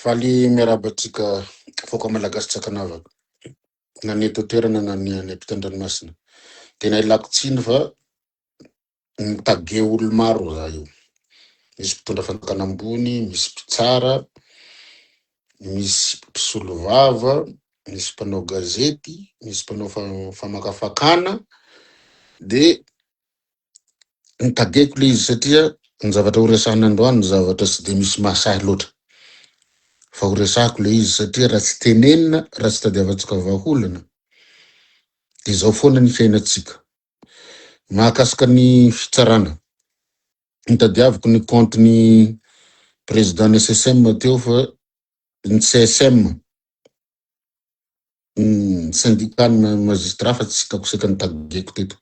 Faly miarahaba antsika vahoaka malagasy tsy ankanavaka, na ny eto an-toerana na ny any ampitan-dranomasina. Tena ilako tsiny fa mi-taguer olo maro za io. Misy mpitondra fanjakana ambony, misy mpitsara, misy mpisolovava, misy mpanao gazety, misy mpanao famakafakana, de nitageko le izy satria ny zavatra ho resahina androany ny zavatra tsy de misy mahasahy loatra. Fa ho resahiko le izy satria raha tsy tenenina, raha tsy tadiavantsika vahaolana, de zao foana ny fiainantsika. Mahakasika ny fitsarana, nitadiaviko ny compte-n'ny président ny SSM teo fa ny CSM, ny syndicat ny magistrat fa tsy hitako saika nitageko teto.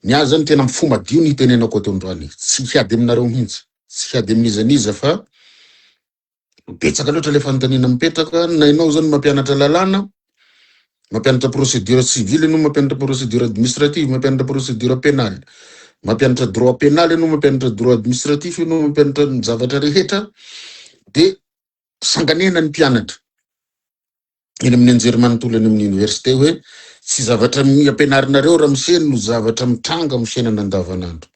Ny ahy zany tena fo madio ny hitenenako ato androany. Tsy hiady aminareo mihitsy, tsy hiady amin'iza n'iza fa betsaka loatra le fanontaniana mipetraka. Na ianao zany mampianatra lalàna, mampianatra procédure civile ianao, mampianatra procédure administrative, mampianatra procédure pénale, mampianatra droit pénal ianao, mampianatra droit administratif ianao, mampianatra ny zavatra rehetra, de sanganehana ny mpianatra eny amin'ny anjerimanontolo eny amin'ny université hoe tsy zavatra ampianarinareo ramose no zavatra mitranga amin'ny fiainana andavanandro.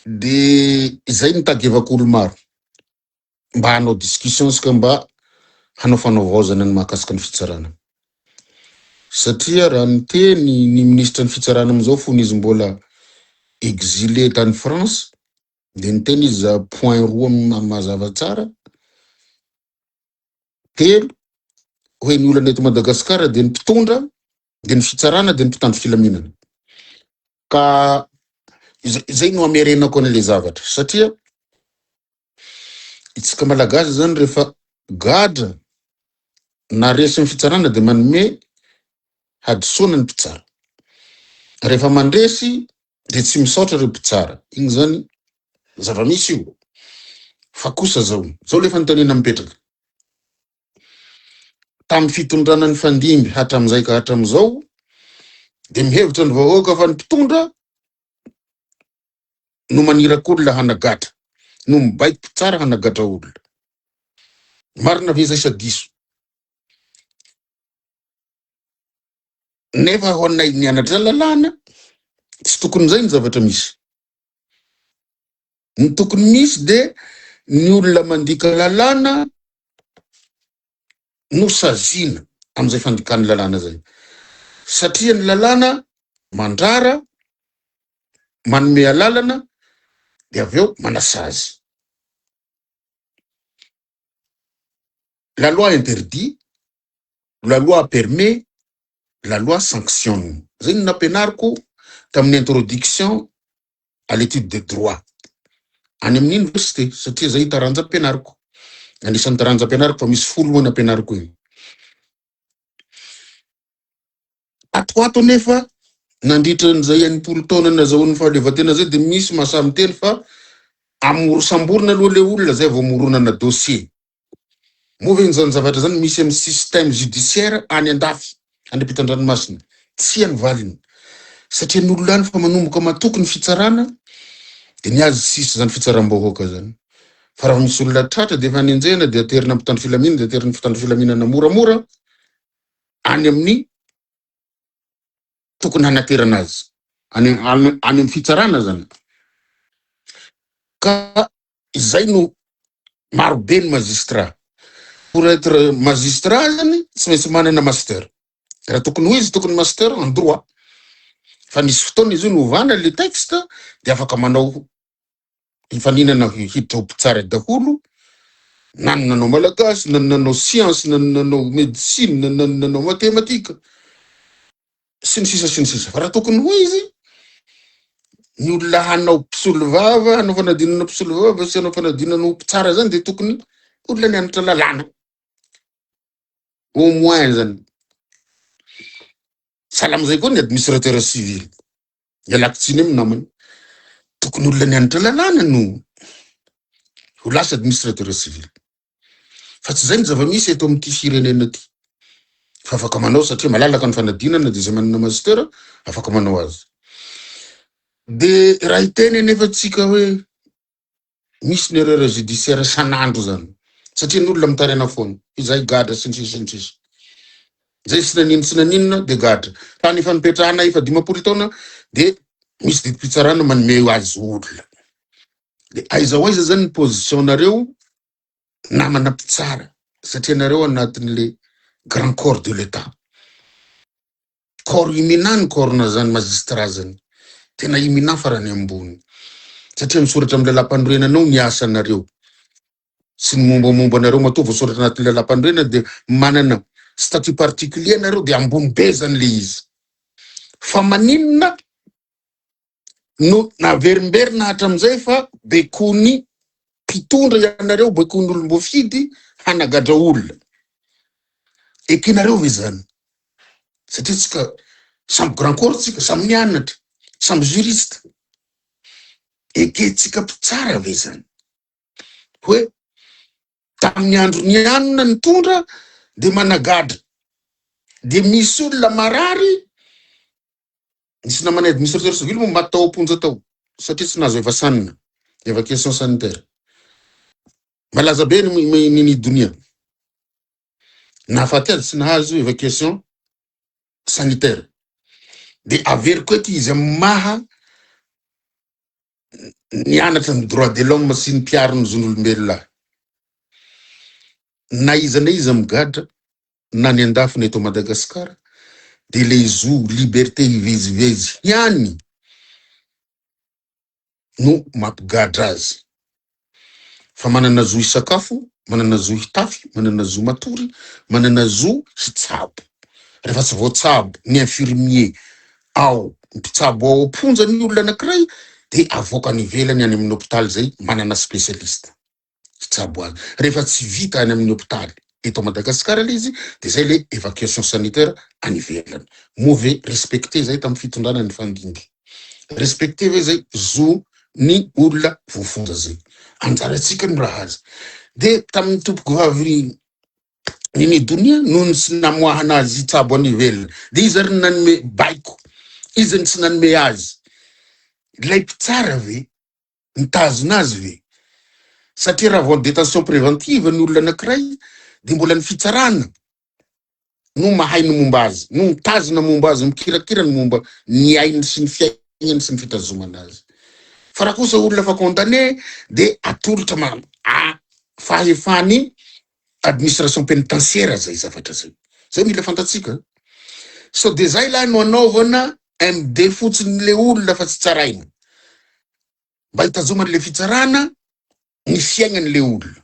De izay no tadiavako olo maro mba hanao discussion sika mba hanao fanaovaozana ny mahakasika ny fitsarana. Satria raha niteny ny minisitra ny fitsarana amin'izao fony izy mbola exilé tany France de niteny izy za point roa mazava tsara telo hoe ny olana eto Madagasikara dia ny mpitondra dia ny fitsarana dia ny mpitandro filaminana. Ka izay no amerenako an'ilay zavatra satria isika Malagasy zany rehefa gadra na resin'ny fitsarana dia manome hadisoana ny mpitsara. Rehefa mandresy dia tsy misaotra ireo mpitsara. Iny zany zava-misy io. Fa kosa zao, zao le fanontaniana mipetraka. Tamin'ny fitondrana nifandimby hatramin'izay ka hatramin'izao dia mihevitra ny vahoaka fa ny mpitondra no maniraka olona hanagatra, no mibaiko mpitsara hanagatra olona. Marina ve izay sa diso? Nefa ho anay nianatra lalàna, tsy tokony izay ny zavatra misy. Ny tokony misy dia ny olona mandika lalàna no saziana amin'izay fandikany lalàna izay. Satria ny lalàna mandrara, manome alalana, dia avy eo manasazy. La loi interdit, la loi permet, la loi sanctionne. Zay no nampianariko tamin'ny introduction à l'étude de droit any amin'ny université satria zay taranja ampianariko. Anisan'ny taranja ampianariko fa misy folo moa ny ampianariko iny. Ato ho ato anefa nandritra an'izay 60 taona nazahoan'ny fahaleovantena zay dia misy mahasahy miteny fa amoro samborina aloha le olona zay vao moronana dossier. Moa ve izany zavatra izany misy amin'ny système judiciaire any andafy, any ampitan-dranomasina? Tsia ny valiny. Satria ny olona any fa manomboka matoky ny fitsarana dia ny azy tsisy izany fitsaram-bahoaka izany. Fa raha misy olona tratra dia efa nenjehina dia aterina mpitandro filaminana dia aterin'ny mpitandro filaminana moramora any amin'ny tokony hanaterana azy any any amin'ny fitsarana zany. Ka izay no maro be ny magistrat. Pour être magistrat zany tsy maintsy manana master. Raha tokony ho izy tokony master en droit. Fa nisy fotoana izy io novana le texte dia afaka manao hifaninana hiditra ho mpitsara daholo na ny nanao malagasy na ny nanao science na ny nanao médecine na ny nanao mathématique sy ny sisa sy ny sisa. Fa raha tokony ho izy ny olona hanao mpisolovava, hanao fanadinana mpisolovava sy hanao fanadinana ho mpitsara zany dia tokony olona nianatra lalàna au moins zany. Sahala amin'izay koa ny administrateur civil. Ialako tsiny amin'ny namana. Tokony olona nianatra lalàna no ho lasa administrateur civil. Fa tsy izay ny zava-misy eto amin'ity firenena ity. Fa afaka manao satria malalaka ny fanadinana dia izay manana master afaka manao azy. Dia raha hiteny anefa tsika hoe misy ny erreur judiciaire san'andro zany. Satria ny olona mitaraina foana, izay gadra sy ny sisa sy ny sisa. Izay tsy nanino tsy naninona dia gadra. Tany efa nipetrahana efa 50 taona dia misy didim-pitsarana manome azy olona. Dia aiza ho aiza zany ny position-nareo namana mpitsara satria nareo anatin'le grand corps de l'Etat. Corps imminent ny corps-na zany magistrat zany. Tena imminent farany ambony. Satria misoratra amin'ny lalàmpanorenana ao ny asanareo sy ny mombamomba anareo matoa voasoratra anatin'ny lalàmpanorenana dia manana statut particulier nareo dia ambony be zany le izy. Fa maninona no naverimberina hatramin'izay fa bekony mpitondra ianareo, bekony olom-boafidy hanagadra olona. Ekenareo ve zany? Satria tsika samy grand corps tsika, samy nianatra, samy juriste. Ekentsika mpitsara ve zany? Hoe tamin'ny andro nianona nitondra dia managadra. Dia misy olona marary Nisy namanay administrateur civil moa maty tao am-ponja tao satria tsy nahazo evasan, évacuation sanitaire. Malaza be ny ny donia. Nahafaty azy tsy nahazo évacuation sanitaire. Dia averiko eto izy amin'ny maha nianatra ny droit de l'homme sy ny mpiaro ny zon'olombelona ahy. Na iza na iza migadra na any andafy na eto Madagascar de le zo liberté hivezivezy ihany no mampigadra azy fa manana zo hisakafo, manana zo hitafy, manana zo matory, manana zo hitsabo. Rehefa tsy voatsabo ny infirmier ao, mpitsabo ao am-ponja ny olona anankiray de avoaka any ivelany any amin'ny hopitaly zay manana spécialiste. hitsabo azy. Rehefa tsy vita any amin'ny hopitaly eto Madagasikara ilay izy dia izay ilay évacuation sanitaire any ivelany. Moa ve respecté izay tamin'ny fitondrana nifandimby? Respecté ve izay zo ny olona voafonja izay? Anjarantsika ny miraha azy. Dia tamin'ny tompokovavy Nini Donia noho ny tsy namoahana azy hitsabo any ivelany. Dia iza ary no nanome baiko? Iza no tsy nanome azy? Ilay mpitsara ve? Mitazona azy ve? Satria raha vao en détention préventive ny olona anankiray dia mbola ny fitsarana no mahay ny momba azy, no mitazona momba azy, mikirakira ny momba ny ainy sy ny fiainany sy ny fitazomana azy. Fa raha kosa olona efa condamné dia atolotra ma a fahefan'ny administration pénitentiaire zay zavatra zay. Zay mila fantatsika. Sao dia zay lahy no anaovana MD fotsiny le olona fa tsy tsaraina. Mba hitazomany le fitsarana ny fiaignany le olona.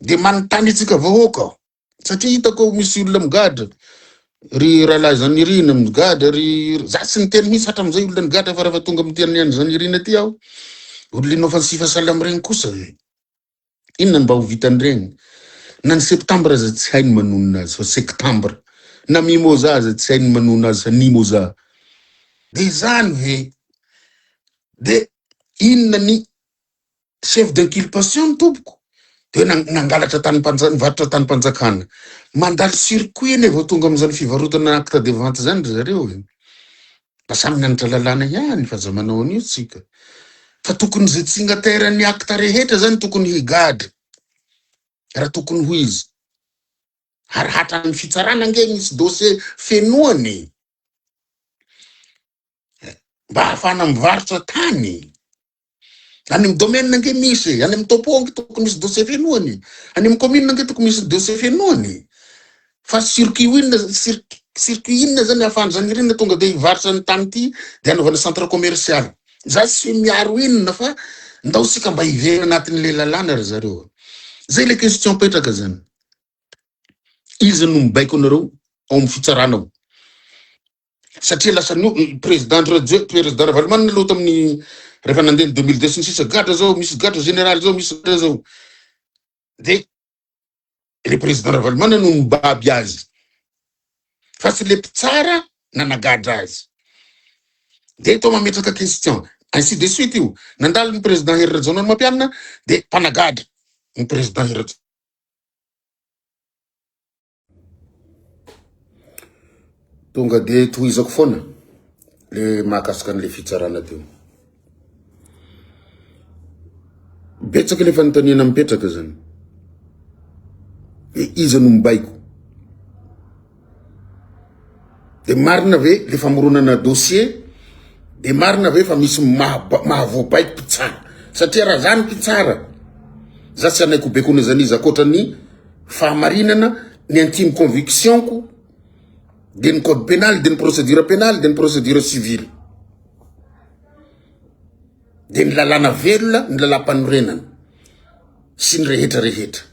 De manontany antsika vahoaka aho. Satria hitako misy olona migadra. Ry rahalahy Zanirina migadra ry za tsy niteny mihitsy hatramizay olona nigadra fa rehefa tonga amin'ity an'i Zanirina ty aho olona inoffensif sahala amin'ireny kosa ve? Inona no mba ho vitan'ireny? Na ny septembre aza tsy hainy manonona azy fa sectembre. Na mimosa aza tsy hainy manonona azy fa nimosa. De izany ve? De inona ny chef d'inculpation ny tompoko? De nangalatra tanim-panjakana, nivarotra tanim-panjakana. Mandalo circuit anie vao tonga amin'izany fivarotana acte de vente izany ry zareo e. Mba samy nianatra lalàna ihany fa aza manao an'io tsika. Fa tokony izay signataire ny acte rehetra zany tokony higadra raha tokony ho izy. Ary hatramin'ny fitsarana ange misy dossier fenoany e. Mba ahafahana mivarotra tany. Any amin'ny domaine ange misy e, any amin'ny topo ange tokony misy dossier fenoany e. Any amin'ny commune ange tokony misy dossier fenoany e. Fa circuit inona, circuit inona zany ahafahan'izany irina tonga dia hivarotra ny tany ity dia hanaovana centre commercial. Za tsy miaro inona fa ndao tsika mba hiverina anatin'ilay lalàna ry zareo. Zay le question mipetraka zany. Iza no mibaiko anareo ao amin'ny fitsarana ao? Satria lasa no président Rajoel, président Ravalomanana aloha tamin'ny rehefa nandeha ny 2002 sy ny sisa gadra zao, misy gadra général zao, misy gadra zao. De le président Ravalomanana no nibaby azy. Fa tsy le mpitsara nanagadra azy. De eto mametraka question. Ainsi de suite io. Nandalo ny président Hery Rajaonarimampianina de mpanagadra ny président Hery Rajaonarimampianina. Tonga de tohizako foana le mahakasika an'le fitsarana teo. Betsaka le fanontaniana mipetraka zany. Hoe iza no mibaiko? De marina ve le famoronana dossier? De marina ve fa misy mahavoabaiko mpitsara? Satria raha za ny mpitsara, za tsy hanaiky ho baikoina zaniza ankoatra ny fahamarinana, ny intime conviction-ko, de ny code pénal, de ny procédure pénale, de ny procédure civile. De ny lalàna velona, ny lalàm-panorenana sy ny rehetra rehetra.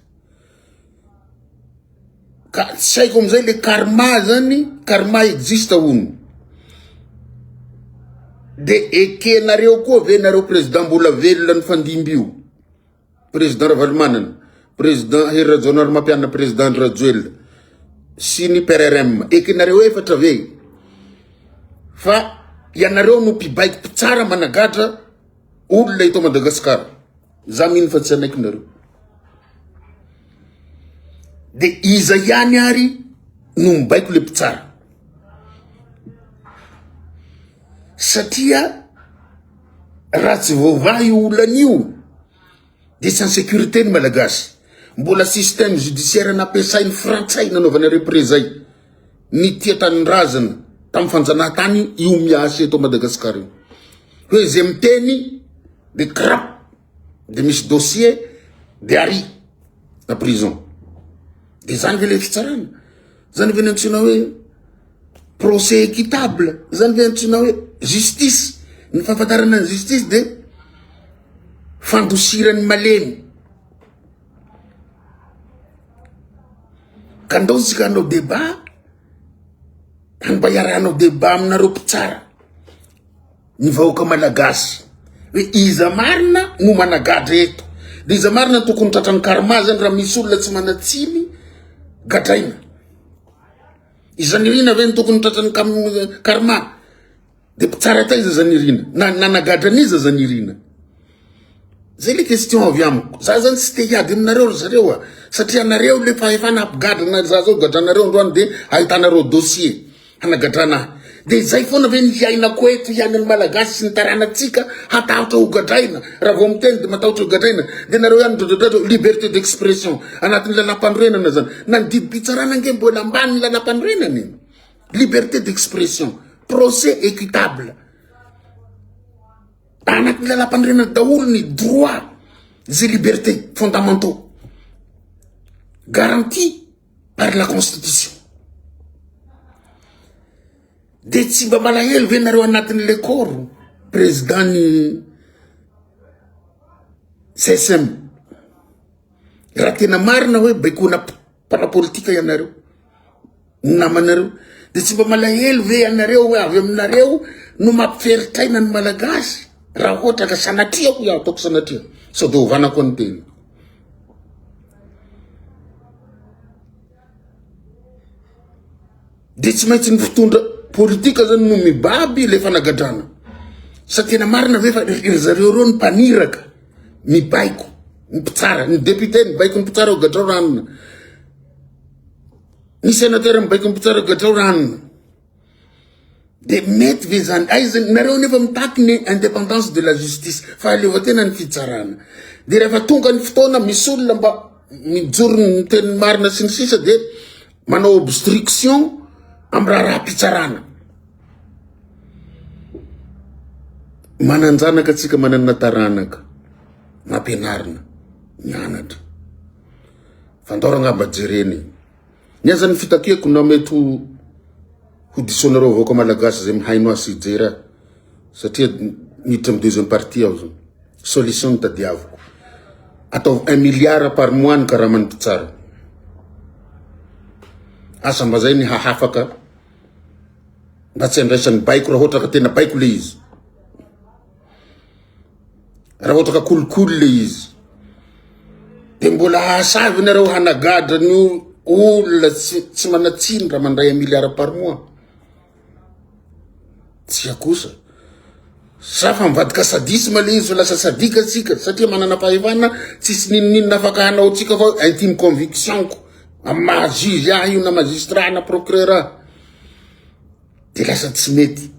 Ka tsy haiko amizay le karma zany, karma existe hono. De ekenareo koa ve nareo président mbola velona nifandimby io? Président Ravalomanana, président Hery Rajaonarimampianina, président Andry Rajoelina sy ny PRRM. Ekenareo efatra ve fa ianareo no mpibaiko mpitsara managadra olona eto Madagasikara? Za mino fa tsy hanaiky nareo. De iza ihany ary no mibaiko le mpitsara? Satria raha tsy voavaha io olana io de tsy en sécurité ny Malagasy. Mbola système judiciaire nampiasain'ny frantsay nanaovana représailles ny tia tanindrazana tamin'ny fanjanahantany io miasa eto Madagasikara io. Hoe ze miteny de crap de misy dossier de ary na prison. De zany ve le fitsarana? Zany ve ny antsoina hoe procès équitable? Zany ve antsoina hoe justice? Ny fahafantarana ny justice de fandosiran'ny malemy. Ka ndao tsika hanao débat, mba hiarahanao débat aminareo mpitsara. ny vahoaka malagasy hoe iza marina no managadra eto de iza marina no tokony tratran'ny karma zany raha misy olona tsy manatsiny gadraina izanirina ve no tokony tratran'ny karma de mpitsara taiza zanirina na nanagadra an'iza zanirina zay le question avy amiko za zany tsy te hiady aminareo ry zareo a satria anareo le fahefana hampigadrana za zao gadranareo androany de ahitanareo dossier Hanagadrana ahy. Dia izay foana ve ny hiainako eto, hiainan'ny Malagasy sy ny taranatsika hatahotra ho gadraina? Raha vao miteny dia matahotra ho gadraina. Dia nareo ihany midradradradra liberté d'expression. Anatin'ny lalàmpanorenana zany. Na ny didim-pitsarana ange mbola ambanin'ny lalàmpanorenana e. Liberté d'expression, procès équitable. Anatin'ny lalàmpanorenana daholo ny droit sy liberté fondamentaux. Garantie par la constitution. De tsy mba malahelo ve nareo anatin'le corps président ny CSM? Raha tena marina hoe baikoana mpanao politika ianareo, ny namanareo, de tsy mba malahelo ve ianareo hoe avy aminareo no mampiferitraina ny Malagasy? Raha ohatra ka sanatria hoy aho, ataoko sanatria, sao de ovana koa ny teny. De tsy maintsy ny mpitondra politika zany no mibaby le fanagadrana. Sa tena marina ve fa ry zareo reo ny mpaniraka mibaiko ny mpitsara, ny député mibaiko ny mpitsara ho gadrao ranona, ny sénateur mibaiko ny mpitsara ho gadrao ranona. De mety ve zany? Aiza nareo nefa mitaky ny indépendance de la justice, fahaleovantena ny fitsarana. De rehefa tonga ny fotoana misy olona mba mijoro ny teny marina sy ny sisa de manao obstruction amin'ny raharaham-pitsarana. Manan-janaka tsika, manana taranaka, nampianarina, nianatra. Fandao rangamba jerena e. Ny aza ny fitakiako na mety ho ho diso anareo vahoaka malagasy izay mihaino ahy sy hijery ahy satria miditra amin'ny deuxième partie aho zao. Solution no tadiaviko. Ataovy un milliard par mois ny karaman'ny mpitsara. Asa mba zay ny hahafaka mba tsy andraisan'ny baiko raha ohatra ka tena baiko le izy. Raha ohatra ka kolikoly le izy de mbola hahasahy nareo hanagadra ny olona tsy tsy manatsiny raha mandray un milliard par mois? Tsia kosa. Sa fa mivadika sadisme le izy fa lasa sadika tsika satria manana fahefana tsisy ninoninona afaka hanao tsika fa intime conviction-ko amin'ny maha juge ahy io na magistrat na procureur ahy. de lasa tsy mety.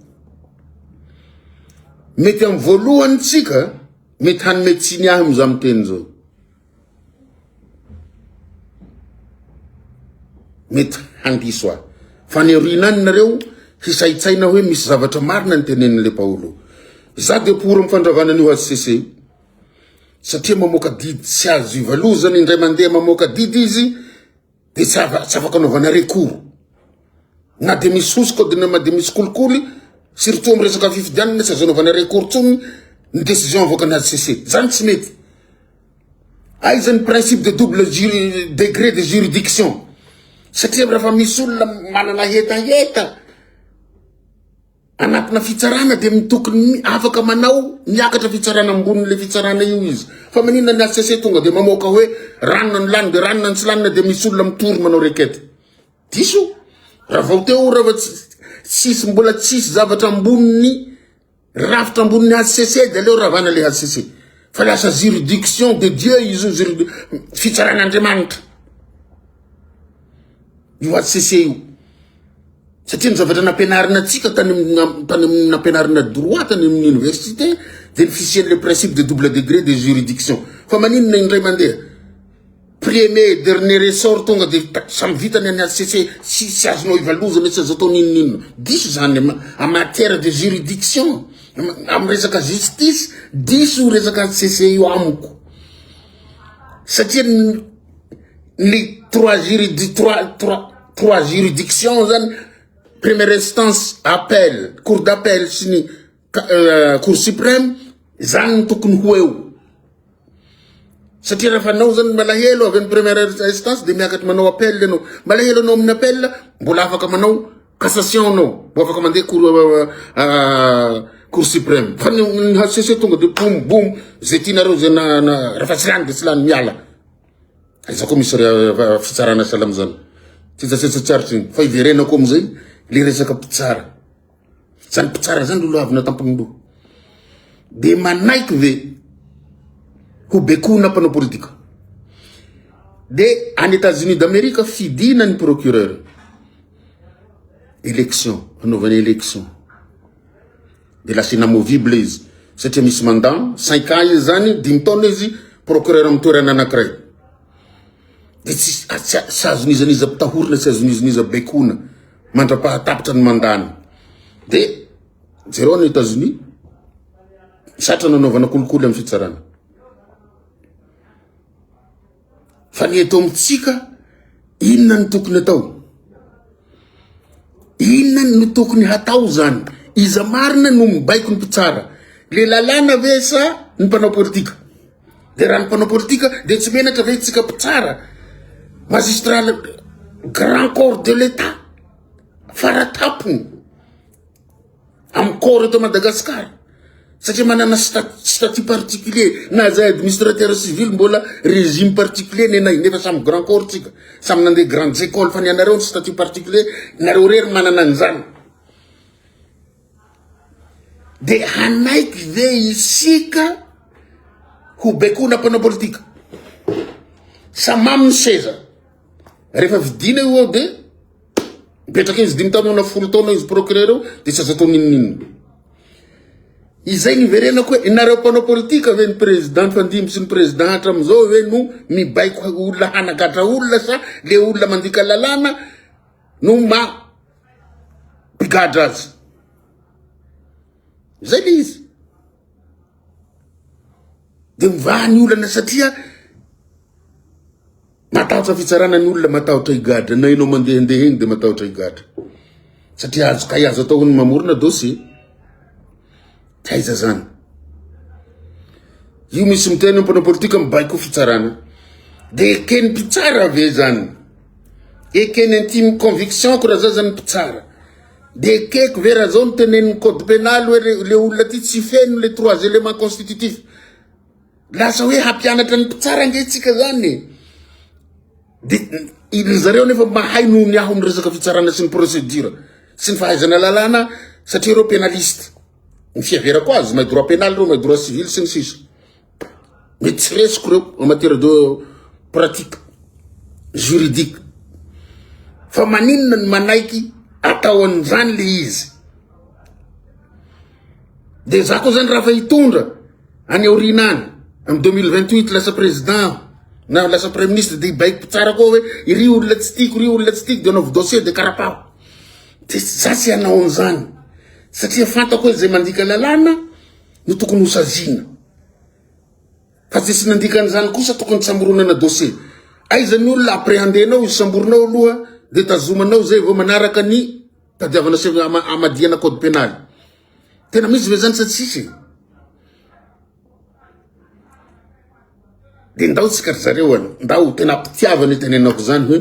Mety amin'ny voalohany tsika mety hanome tsiny ahy amin'izao miteny izao. Mety handiso ahy. Fa any aoriana any nareo hisaintsaina hoe misy zavatra marina ny tenenin'le Paolo. Za dia pour amin'ny fandravana an'io HCC io. Satria mamoaka didy tsy azo ivalozana indray mandeha mamoaka didy izy dia tsy tsy afaka anaovana recours. Na dia misy hosoka dia na dia misy kolikoly surtout amin'ny resaka fifidianana tsy azo anaovana recours tsony ny décision avoakan'ny HCC. Zany tsy mety. Aiza ny principe de double degré de juridiction? Satria rehefa misy olona manana hetaheta anatina fitsarana dia mitokony afaka manao miakatra fitsarana ambonin'le fitsarana io izy. Fa maninona ny HCC tonga dia mamoaka hoe ranona ny lany dia ranona ny tsy lanina dia misy olona mitory manao requête. Diso. Raha vao teo raha vao tsisy mbola tsisy zavatra ambonin'ny Rafitra ambonin'ny HCC dia aleo ravana le HCC fa lasa juridiction de Dieu izy io, juridiction fitsaran'Andriamanitra io HCC io satria ny zavatra nampianarina antsika tany amin'ny tany amin'ny nampianarina droit tany amin'ny université dia ny fisian'le principe de double degré de juridiction fa maninona indray mandeha Premier et dernier ressort tonga de samy vita ny an'ny HCC tsy tsy azonao ivalozana tsy azo atao n'inon'inona. Diso zany en matière de juridiction am resaka justice diso io resaka HCC io amiko. Satria ny trois juridi trois trois trois juridiction zany première instance appel cour d'appel sy ny cour suprême zany no tokony ho eo. Satria raha fanao zany malahelo avy amin'ny première instance de miakatra manao appel ianao. Malahelo anao amin'ny appel, mbola afaka manao cassation anao, mbo afaka mandeha cour euh, euh, cour suprême. Fa ny HCC tonga de boum boum, zay tianareo zay na, na raha fa tsy lany de tsy lany miala. Aiza koa misy fitsarana sahala am'zany. Tsetsatsetsa tsy aritry iny. Fa iverenako am'zay le resaka mpitsara. Zany mpitsara zany lolohavina tampon'ny loha. De manaiky ve ho bekoina mpanao politika? De any États-Unis d'Amérique fidina ny procureur. Élection, anaovana élection. De lasa inamovible izy satria misy mandat, 5 ans izy zany, dimy taona izy procureur amin'ny toerana anankiray. De tsy tsy azon'iza n'iza ampitahorina, tsy azon'iza n'iza baikoina mandra-pahatapitra ny mandany. De jereo any États-Unis, satra nanaovana kolikoly amin'ny fitsarana. Fa ny eto amintsika, inona no tokony atao? Inona no tokony hatao zany? Iza marina no mibaiko ny mpitsara? Le lalàna ve sa ny mpanao politika? De raha ny mpanao politika de tsy menatra ve tsika mpitsara? Magistrat grand corps de l'État faratapony amin'ny corps eto Madagascar satria manana statut particulier na zay administrateur civil mbola régime particulier nenay nefa samy grand corps tsika samy nandeha grandes écoles fa ny anareo ny statut particulier nareo rery manana an'izany. De hanaiky ve isika ho baikoina mpanao politika? Sa mamy ny seza? Rehefa vidiana io ao de mipetraka izy dimy taona na folo taona izy procureur eo de tsy azo atao n'inon'inona. Izay niverenako hoe nareo mpanao politika ve ny président nifandimby sy ny président hatramin'izao ve no mibaiko olona hanagadra olona sa le olona mandika lalàna no ma mpigadra azy? Zay le izy. De mivaha ny olana satria matahotra fitsarana ny olona, matahotra higadra. Na ianao mandehandeha eny de matahotra higadra. Satria azo kay azo atao ny mamorona dossier. Tsy aiza zany. Io misy miteny mpanao politika mibaiko fitsarana. De eken'ny mpitsara ve zany? Ekeny intime conviction ko raha za zany mpitsara. De ekeko ve raha zao no tenenin'ny code pénal hoe le olona ty tsy feno le trois éléments constitutifs. Lasa hoe hampianatra ny mpitsara ange tsika zany e. De ry zareo nefa mahay noho ny aho ny resaka fitsarana sy ny procédure sy ny fahaizana lalàna satria ireo pénaliste. Ny fiheverako azy mahay droit pénal ireo, mahay droit civil sy ny sisa. Mety tsy resiko ireo en matière de pratique juridique. Fa maninona ny manaiky atao an'izany le izy? De za koa zany raha fa hitondra any aoriana any, amin'ny 2028 lasa président aho. Na lasa premier ministre de hibaiko mpitsara koa hoe iry olona tsy tiako, iry olona tsy tiako de anaovy dossier de karapaho. De za tsy hanao an'izany satria fantako hoe zay mandika lalàna no tokony ho saziana. Fa zay tsy nandika an'izany kosa tokony tsy hamoronana dossier. Aiza ny olona apprehendenao izy samborinao aloha de tazomanao zay vao manaraka ny tadiavana sy amadihana code pénal. Tena misy ve zany sa tsisy e? De ndao tsika ry zareo an, ndao tena ampitiavana itenenako zany hoe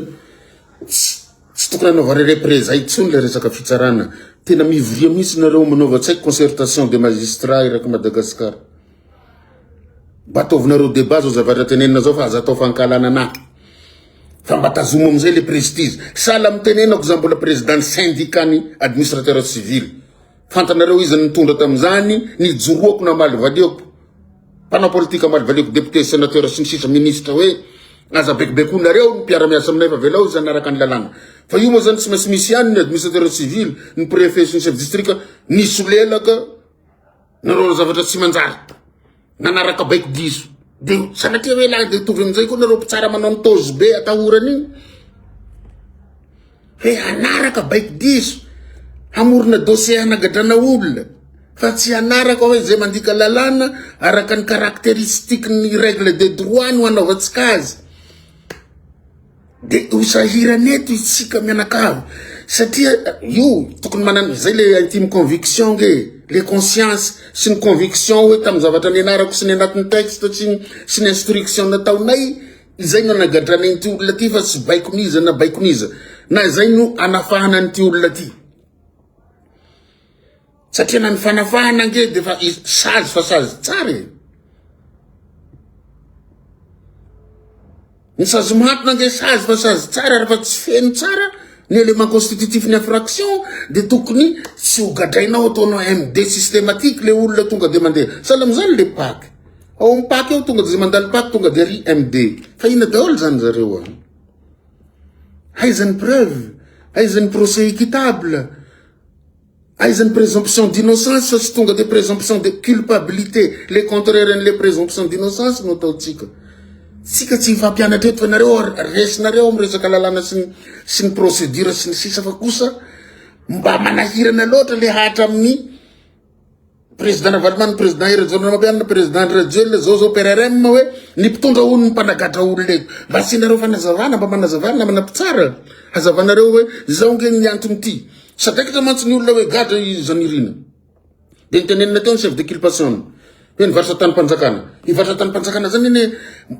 tsy tokony anaova représailles intsony le resaka fitsarana. Tena mivoria mihitsy nareo manaova tsy haiko concertation des magistrats eraky Madagascar. Mba ataovinareo débat zao zavatra tenenina zao fa aza atao fankahalana anah. Fa mba tazomo amizay le prestige. Sahala amin'ny tenenako za mbola président ny syndicat ny administrateur civil. Fantanareo iza nitondra tamin'izany, nijoroako namalivaliako. Mpanao politika amalivaliako, député, sénateur sy ny sisa, ministre hoe aza bekobekoinareo ny mpiara-miasa aminay fa avelao izy hanaraka ny lalàna. Fa io moa zany tsy maintsy misy ihany ny administrateur civil, ny préfet sy ny chef district nisolelaka Nareo zavatra tsy manjary. Nanaraka baiko diso. De sanatria hoe lahy de hitovy amin'izay koa nareo mpitsara manao ny tozy be atahorana iny. Hoe hanaraka baiko diso. Hamorona dossier hanagadrana olona. Fa tsy hanaraka hoe zay mandika lalàna araka ny caractéristique ny règle de droit no hanaovantsika azy. De ho sahirana eto isika mianakavy satria io tokony manana zay le intime conviction nge le conscience sy ny conviction hoe tamin'ny zavatra nianarako sy ny anatin'ny texte sy ny sy ny instruction nataonay izay no anagadrana an'ity olona ty fa tsy baikon'iza na baikon'iza na izay no anafahana an'ity olona ty. Satria na ny fanafahana ange dia efa sazy fa sazy tsara e. Ny sazy mihantona ange sazy fa sazy tsara rehefa tsy feno tsara ny élément constitutif ny infraction dia tokony tsy ho gadrainao ataonao MD systématique le olona tonga dia mandeha. Sahala amin'izany le pac. Ao amin'ny pac ao tonga dia mandalo pac tonga dia ry MD. Fa inona daholo zany zareo a? Aiza ny preuve? Aiza ny procès équitable? Aiza ny présomption d'innocence fa tsy tonga de présomption de culpabilité, le contraire an'le présomption d'innocence no ataontsika. Tsika tsy hifampianatra eto fa nareo resinareo amin'ny resaka lalàna sy ny sy ny procédure sy ny sisa fa kosa mba manahirana loatra le hatra amin'ny Président Ravalomanana, président Hery Rajaonarimampianina, président Andry Rajoelina, zao zao PRRM hoe ny mpitondra hono ny mpanagadra olona eto. Mba asianareo fanazavana, mba manazavana namana mpitsara. Hazavanareo hoe zao nge ny antony ity. Sadaikatra mantsy ny olona hoe gadra i Zanirina. Dia nitenenina teo ny chef de culpation hoe nivarotra tanim-panjakana. Hivarotra tanim-panjakana zany anie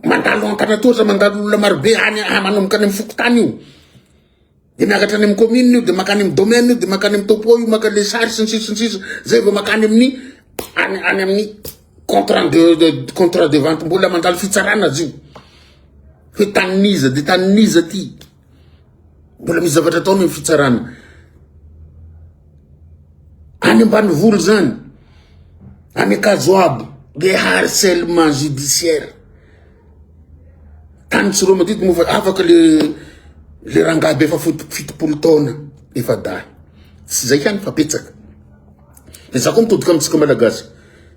mandalo antanatohatra, mandalo olona marobe any manomboka any amin'ny fokontany io. De miakatra any amin'ny commune io, de makany amin'ny domaine io, de makany amin'ny topo io, maka le sary sy ny sisa sy ny sisa, zay vao makany amin'ny any any amin'ny contrat de, de contrat de vente mbola mandalo fitsarana azy io. Hoe tanin'iza de tanin'iza ty. Mbola misy zavatra ataony amin'ny fitsarana. Any ambanivolo zany, any Ankazoabo, le harcèlement judiciaire. Tany Tsiroamandidy moa fa afaka le le rangahy be efa 70 taona efa dahy. Tsy zay ihany fa betsaka. De za koa mitodika amintsika malagasy.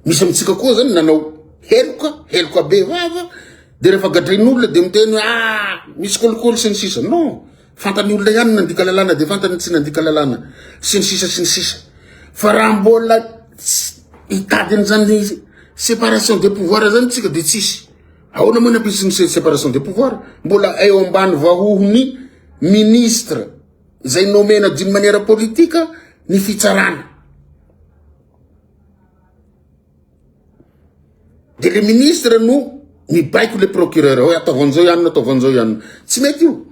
Misy amintsika koa zany nanao heloka, heloka be vava, de rehefa gadrain'olona de miteny hoe ah misy kolikoly sy ny sisa. Non, fantany olona ihany nandika lalàna de fantany tsy nandika lalàna sy ny sisa sy ny sisa. Fa raha mbola hitady an'izany séparation des pouvoirs zany tsika de tsisy. Ahoana moa ny hampisy ny séparation des pouvoirs? Mbola eo ambany vahohon'ny ministre izay nomena d'une manière politique ny fitsarana. De le ministre no mibaiko le procureur hoe ataovy an'izao ihany, ataovy an'izao ihany. Tsy mety io.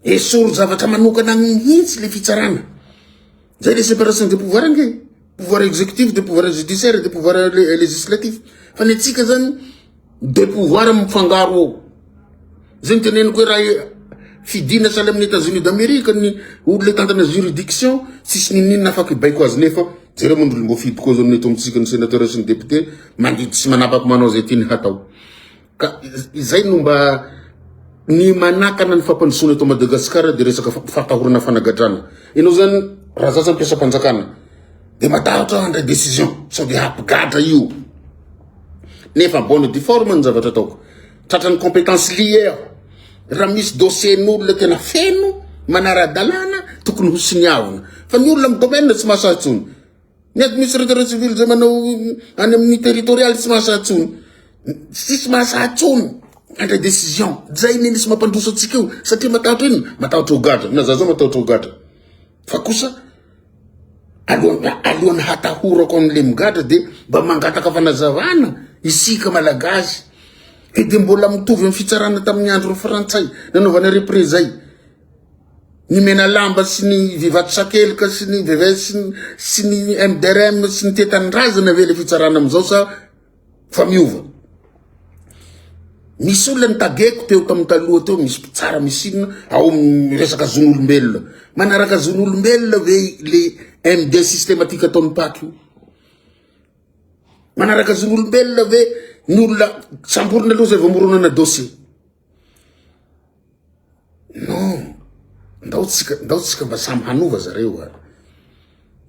Esory zavatra manokana mihitsy le fitsarana. Zay le séparation des pouvoirs ange. Pouvoir exécutif, de pouvoir judiciaire, de pouvoir législatif. Fa ny antsika zany deux pouvoirs mifangaro ao. Zay ny teneniko hoe raha fidina sahala amin'ny États-Unis d'Amérique ny olona hitantana juridiction, tsisy ninoninona afaka hibaiko azy nefa jereo moa ny olom-boafidy koa zao ny eto amintsika ny sénateur sy ny député mandidy sy manapaka manao izay tiany hatao. Ka izay no mba ny manakana ny fampandrosoana eto Madagasikara dia resaka fahatahorana fanagadrana. Ianao zany raha za zany mpiasam-panjakana dia matahotra aho handray décision sao dia hampigadra io. Nefa bonne et due forme ny zavatra ataoko. Tratran'ny compétence liée aho. Raha misy dossier-n'olona tena feno, manara-dalàna, tokony ho siniavina. Fa ny olona amin'ny domaine tsy mahasahy intsony. Ny administrateur civil zay manao any amin'ny territorial tsy mahasahy intsony. Tsisy mahasahy intsony handray décision. Zay ny nisy mampandroso antsika io satria matahotra inona? Matahotra ho gadra. Na za zao matahotra ho gadra. Fa kosa alohan'ny alohan'ny hatahorako an'le migadra dia mba mangataka fanazavana isika malagasy. E dia mbola mitovy amin'ny fitsarana tamin'ny andron'ny frantsay nanaovana représailles. Ny Menalamba sy ny Vivato Sakelika sy ny VVS sy ny MDRM sy ny Tia Tanindrazana ve le fitsarana amin'izao sa fa miova? Misy olona nitageko teo tamin'ny taloha teo, misy mpitsara misy inona ao amin'ny resaka zon'olombelona. Manaraka zon'olombelona ve le MD systématique ataon'ny PAC io? Manaraka zon'olombelona ve ny olona samborina aloha zay vao moronana dossier? Non, ndao tsika, ndao tsika mba samy hanova zareo a.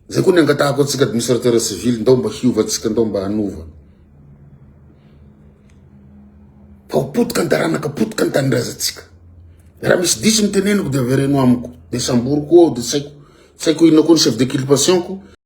Zay koa ny angatahako antsika administrateur civil, ndao mba hiova tsika, ndao mba hanova. Fa ho potika ny taranaka, potika ny tanindrazantsika. Raha misy diso ny teneniko de avereno amiko, de samboriko ao, de tsy haiko, tsy haiko inona koa ny chef d'inculpation-ko.